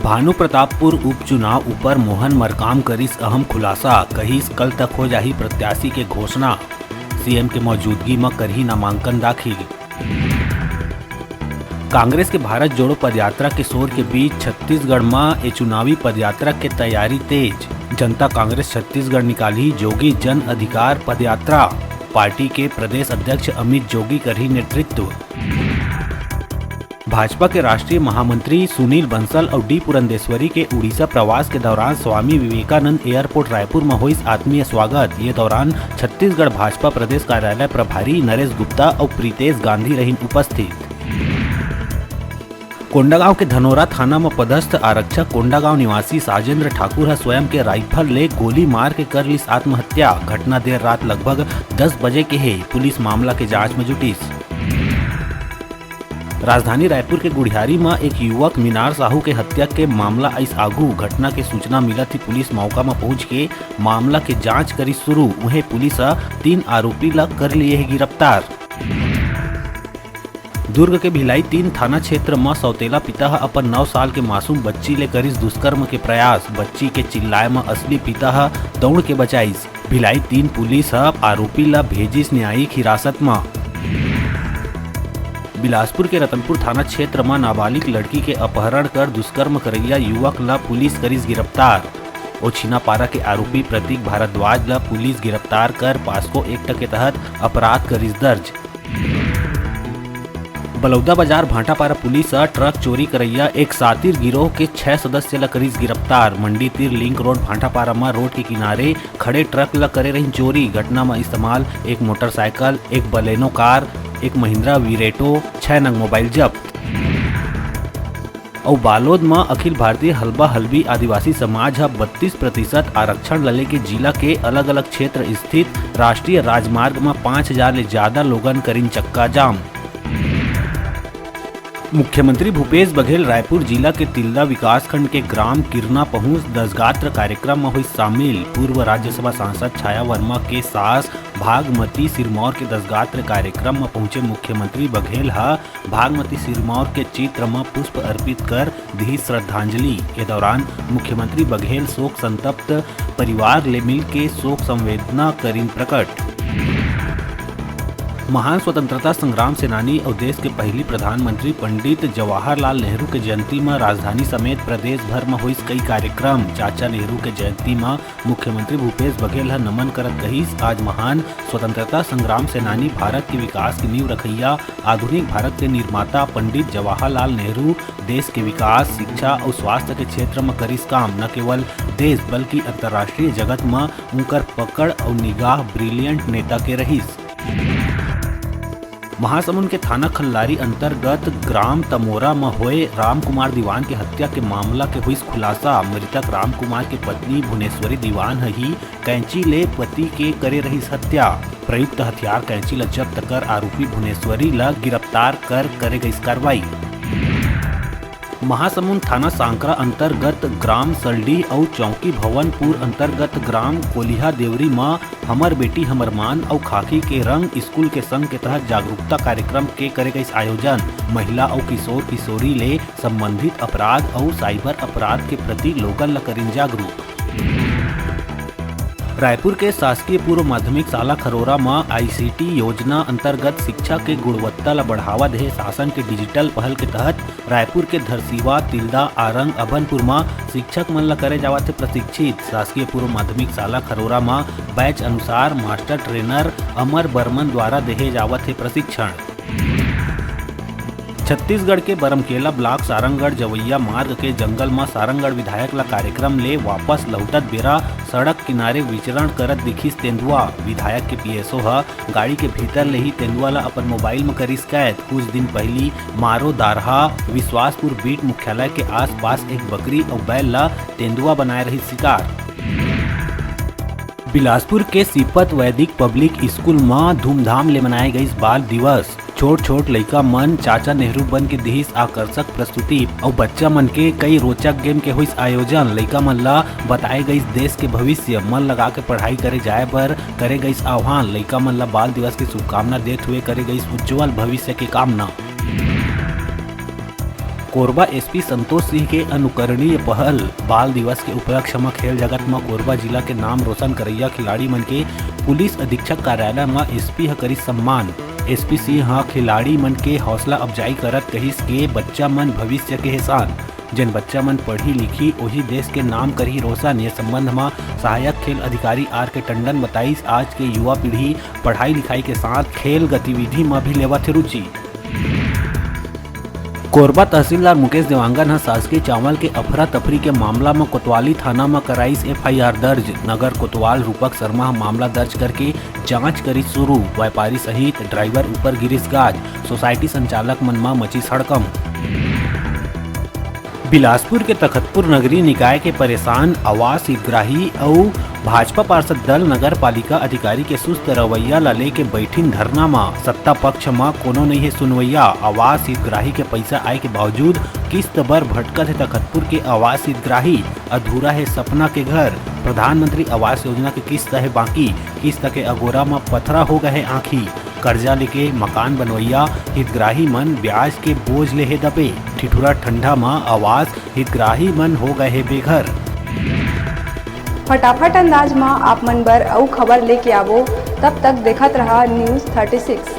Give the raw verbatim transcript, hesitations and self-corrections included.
भानु प्रतापपुर उपचुनाव ऊपर मोहन मरकाम करिस अहम खुलासा, कहिस कल तक हो जाही प्रत्याशी के घोषणा, सीएम के मौजूदगी म करही नामांकन दाखिल। कांग्रेस के भारत जोड़ो पदयात्रा के शोर के बीच छत्तीसगढ़ म ए चुनावी पदयात्रा के तैयारी तेज, जनता कांग्रेस छत्तीसगढ़ निकालही जोगी जन अधिकार पदयात्रा, पार्टी के प्रदेश अध्यक्ष अमित जोगी करही नेतृत्व। भाजपा के राष्ट्रीय महामंत्री सुनील बंसल अउ डी पुरंदेश्वरी के उड़ीसा प्रवास के दौरान स्वामी विवेकानंद एयरपोर्ट रायपुर म होइस आत्मीय स्वागत। ये दौरान छत्तीसगढ़ भाजपा प्रदेश कार्यालय प्रभारी नरेश गुप्ता अउ प्रीतेश गांधी रहिन उपस्थित। कोंडागांव के धनोरा थाना म पदस्थ आरक्षक कोंडागांव निवासी साजेंद्र ठाकुर ह स्वयं के राइफल ले गोली मार के कर लिस आत्महत्या। घटना देर रात लगभग दस बजे के हे। पुलिस मामला के जांच म जुटिस। राजधानी रायपुर के गुढ़ियारी म एक युवक मीनार साहू के हत्या के मामला आइस आगू। घटना के सूचना मिलत ही पुलिस मौका म पहुंच के मामला के जांच करिस शुरू। उहें, पुलिस ह तीन आरोपी ल कर लिए हे गिरफ्तार। दुर्ग के भिलाई तीन थाना क्षेत्र म सौतेला पिता ह अपन नौ साल के मासूम बच्ची ले करिस दुष्कर्म के प्रयास। बच्ची के चिल्लाए म असली पिता ह दौड़ के बचाइस। भिलाई तीन पुलिस ह आरोपी ल भेजिस न्यायिक हिरासत म। बिलासपुर के रतनपुर थाना क्षेत्र म नाबालिग लड़की के अपहरण कर दुष्कर्म करैया युवक ल पुलिस करिस गिरफ्तार। ओछिनापारा के आरोपी प्रतीक भारद्वाज ल पुलिस गिरफ्तार कर पास्को एक्ट के तहत अपराध करिस दर्ज। बलौदा बाजार भाटापारा पुलिस ह ट्रक चोरी करैया एक सातिर गिरोह के छह सदस्य ल करिस गिरफ्तार। मंडी तीर लिंक रोड भाटापारा म रोड के किनारे खड़े ट्रक ल करे रहिन चोरी। घटना म इस्तेमाल एक मोटरसाइकिल, एक बलेनो कार, एक महिंद्रा वीरेटो, छह नग मोबाइल जब्त। अउ बालोद म अखिल भारतीय हलबा हलबी आदिवासी समाज ह बत्तीस प्रतिशत आरक्षण ल लेके जिला के अलग-अलग क्षेत्र स्थित राष्ट्रीय राजमार्ग म पाँच हजार ले ज्यादा लोगन करिन चक्का जाम। मुख्यमंत्री भूपेश बघेल रायपुर जिला के तिल्दा विकासखंड के ग्राम किरना पहुंच दसगात्र कार्यक्रम म होइस शामिल। पूर्व राज्यसभा सांसद छाया वर्मा के सास भागमती सिरमौर के दसगात्र कार्यक्रम म पहुंचे मुख्यमंत्री बघेल ह भागमती सिरमौर के चित्र म पुष्प अर्पित कर दिही श्रद्धांजलि। ए दौरान मुख्यमंत्री बघेल शोक संतप्त परिवार ले मिलके शोक संवेदना करिन प्रकट। महान स्वतंत्रता संग्राम सेनानी अउ देश के पहिली प्रधानमंत्री पंडित जवाहरलाल नेहरू के जयंती म राजधानी समेत प्रदेश भर म होइस कई कार्यक्रम। चाचा नेहरू के जयंती म मुख्यमंत्री भूपेश बघेल ह नमन करत कहिस, आज महान स्वतंत्रता संग्राम सेनानी, भारत के विकास के नींव रखइया, आधुनिक भारत के निर्माता पंडित जवाहरलाल नेहरू देश के विकास, शिक्षा अउ स्वास्थ्य के क्षेत्र म करिस काम। न केवल देश बल्कि अंतर्राष्ट्रीय जगत म उंकर पकड़ अउ निगाह brilliant नेता के रहिस। महासमुंद के थाना खल्लारी अंतर्गत ग्राम तमोरा म होए रामकुमार दीवान के हत्या के मामला के होइस खुलासा। मृतक रामकुमार के पत्नी भुवनेश्वरी दीवान ह ही कैंची ले पति के करे रहिस हत्या। प्रयुक्त हथियार कैंची ल जब्त कर आरोपी भुवनेश्वरी ल गिरफ्तार कर करे गइस कार्रवाई। महासमुंद थाना सांकरा अंतर्गत ग्राम सलडीह अउ चौकी भवनपुर अंतर्गत ग्राम कोलिहा देवरी म हमर बेटी हमर मान अउ खाकी के रंग स्कूल के संग के तहत जागरूकता कार्यक्रम के करे गइस आयोजन। महिला अउ किशोर किशोरी ले संबंधित अपराध अउ साइबर अपराध के प्रति लोगन ल करिन जागरूक। रायपुर के शासकीय पूर्व माध्यमिक शाला खरोरा म आईसीटी योजना अंतर्गत शिक्षा के गुणवत्ता ल बढ़ावा देहे शासन के डिजिटल पहल के तहत रायपुर के धरसीवा, तिल्दा, आरंग, अभनपुर म शिक्षक मन ल करे जावत हे प्रशिक्षित। शासकीय पूर्व माध्यमिक शाला खरोरा म बैच अनुसार मास्टर ट्रेनर अमर बर्मन द्वारा देहे जावत हे प्रशिक्षण। छत्तीसगढ़ के बरमकेला ब्लॉक सारंगढ़ जवैया मार्ग के जंगल म सारंगढ़ विधायक ल कार्यक्रम ले वापस लहुटत बेरा सड़क किनारे विचरण करत दिखिस तेंदुआ। विधायक के पीएसओ ह गाड़ी के भीतर ले ही तेंदुआ ल अपन मोबाइल म करिस कैद। कुछ दिन पहिली मारो दारहा विश्वासपुर बीट मुख्यालय के आसपास एक बकरी अउ बैल ल तेंदुआ बनाए रहिस शिकार। बिलासपुर के सीपत वैदिक पब्लिक स्कूल म धूमधाम ले मनाए गइस बाल दिवस। छोट-छोट लइका मन चाचा नेहरू बन के दिहिस आकर्षक प्रस्तुति अउ बच्चा मन के कई रोचक गेम के होइस आयोजन। लइका मन ल बताए गइस देश के भविष्य, मन लगा के पढ़ाई करे जाए बर करे गइस आह्वान। लइका मन ल बाल दिवस के शुभकामना देत हुए करे गइस उज्जवल भविष्य के कामना। कोरबा एसपी संतोष सिंह के अनुकरणीय पहल। बाल दिवस के उपलक्ष्य म खेल जगत म कोरबा जिला के नाम रोशन करइया खिलाड़ी मन के पुलिस अधीक्षक कार्यालय म एसपी ह करिस सम्मान। एसपी सिंह ह खिलाड़ी मन के हौसला अफजाई करत कहिस के बच्चा मन भविष्य के हे शान, जेन बच्चा मन पढ़ी लिखी, ओही देश के नाम करही रोशन। ये संबंध म सहायक खेल अधिकारी आर के टंडन बताइस, आज के युवा पीढ़ी पढ़ाई लिखाई के साथ खेल गतिविधि म भी लेवत हे रुचि। कोरबा तहसीलदार मुकेश देवांगन ह शासकीय चावल के अफरा तफरी के मामला म कोतवाली थाना म कराइस एफआईआर दर्ज। नगर कोतवाल रूपक शर्मा ह मामला दर्ज करके जांच करिस शुरू। व्यापारी सहित ड्राइवर ऊपर गिरिस गाज, सोसाइटी संचालक मन म मचिस हड़कंप। बिलासपुर के तखतपुर नगरीय निकाय के परेशान आवास हितग्राही अउ भाजपा पार्षद दल नगर पालिका अधिकारी के सुस्त रवैया ला लेके बैठिन धरना म। सत्ता पक्ष म कोनो नइ हे सुनवैया। आवास हितग्राही के पैसा आए के बावजूद किस्त बर भटकत हे तखतपुर के आवास हितग्राही। अधूरा हे सपना के घर, प्रधानमंत्री आवास योजना के किस्त हे बाकी, किस्त के अगोरा म पथरा हो गए हे आंखी। कर्जा लेके मकान बनवैया हितग्राही मन ब्याज के बोझ ले हे दबे। ठिठुरा ठंडा म आवास हितग्राही मन हो गए हे बेघर। फटाफट अंदाज म आप मन बर अउ खबर लेके आवो, तब तक देखत रहा News thirty six।